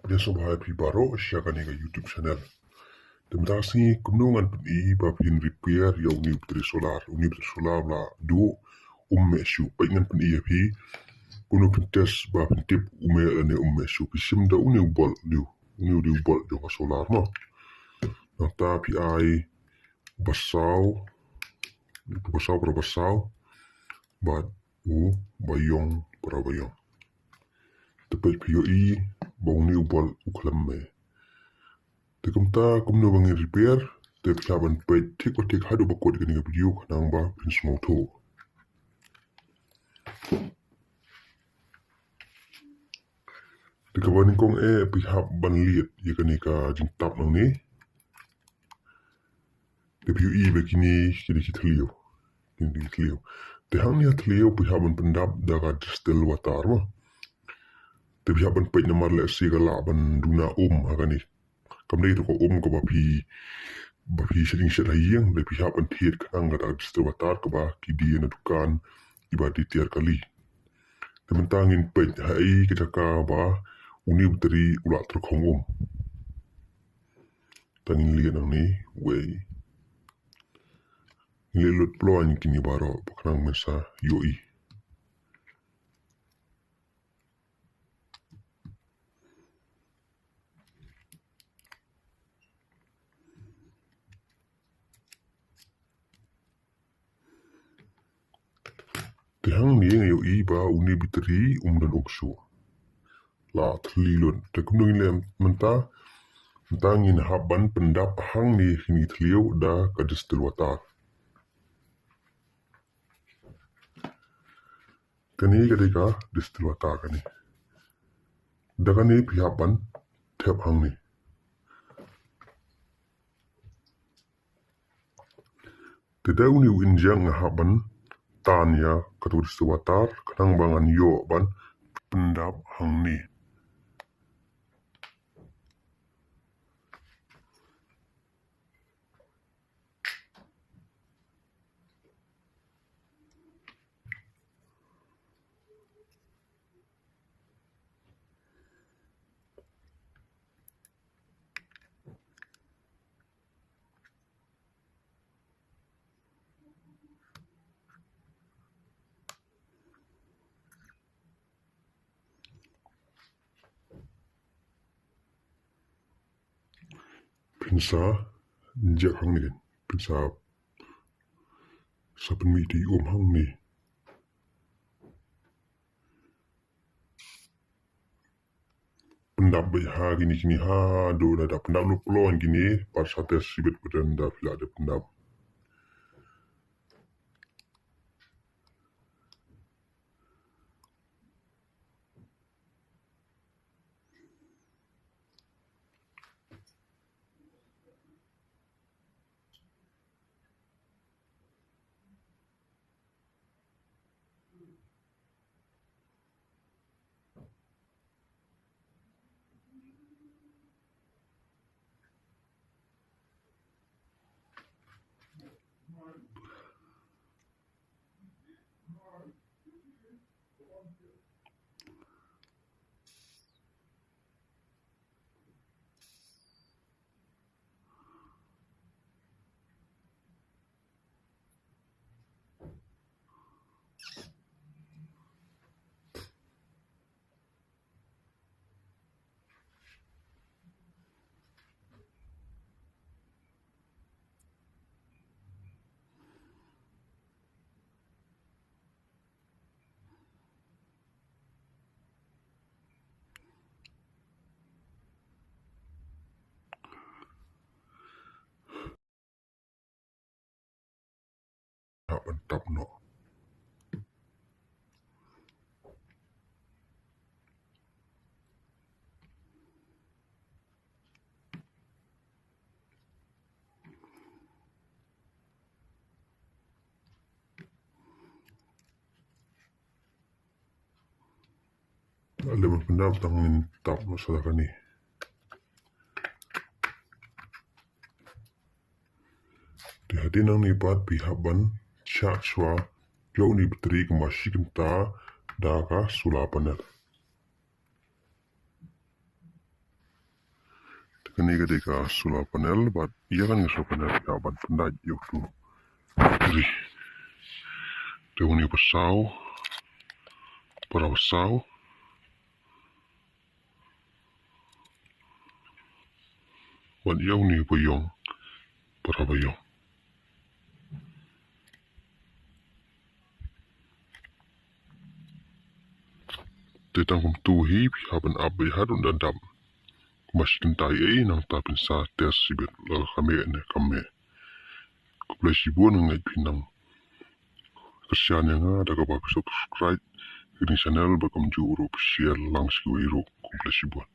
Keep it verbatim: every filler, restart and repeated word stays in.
Ïa sngewbha ïa phi baroh sha kane ka YouTube channel. Te mynta ka sngi kumno ngan pyni ba phin repair ïa une u battery solar, une u battery solar ba la duh um meh shuh. Peit ngan pyni ïa phi kumno phin test ba phin tip u meh lane um meh shuh. Phi shim da une u bolt, une u, une u dei u bolt jong ka solar mo. Nangta phi ai basaw, basaw para basaw, bad u baïong para baïong. Te peit phi ïohi ba une u bolt u khlem meh. Te kumta kumno ba ngin repair, te phi hap ban peit thik ba thik haduh ba kut kane ka video khnang ba phin sngewthuh. Te kaba nyngkong eh phi hap ban lied ïa kane ka jingtap nangne. Te phi ïohi ba kine, kine ki thliew. Kine ki thliew. Te hangne ha thliew phi hap ban pyndap da ka distilled water mo. Te phi hap ban peit namar lehse ka lah ban duna um ha kane. Kam dei ruh ka um kaba phi, ba phi shet ïing shet ha ïing, te phi hap ban thied khnang ka da ka distilled water kaba ki die na dukan, iba die tiar kali. Te mynta ngin peit ha ei ka jaka ba une u battery u la tyrkhong um. Te ngin lied nangne, wei. Ngin lied lut ploh kine baroh ba khnang men sa ïohi. Te hangne nga ïohi ba une u battery um don um shuh. La thli lut. Te kumno ngin leh mynta? Mynta ngin hap ban pyndap hangne kine ki thliew da ka distilled water. Kane ka dei ka distilled water kane. Da kane phi hap ban thep hangne. Te da une u injek nga hap ban tan ïa kato ka distilled water khnang ba ngan ïoh ban pyndap hangne. Phin sa injek hangne, phin sa, sa pynmih ïa u um hangne. Pyndap beit ha kine, kine haduh lada pyndap lut ploh kine, pat sa test shibit pat lada phi lah dep pyndap. Hap ban tap noh. Lada ban pyndap tang ngin tap noh sa da kane. Te hadien nangne pat phi hap ban shah shuwa ïa une u battery kumba shi kynta da ka solar panel. Kane ka dei ka solar panel, bad ïa kane ka solar panel ka ban pyndait ïa utu u ri. Te une u pasaw, para pasaw, bad ïa une u payong, para payong. Te tang kumtu hi phi hap ban ap beit haduh da dap. Kumba shi kynta ei nangta phin sa test shibit la ka meh ne kam meh. Khublei shibun, nga ngeit phin nang kyrshan ïa nga da kaba phi subscribe ïa kane ka channel, bad kumjuh ruh phi share lang sha kiwei ruh. Khublei shibun.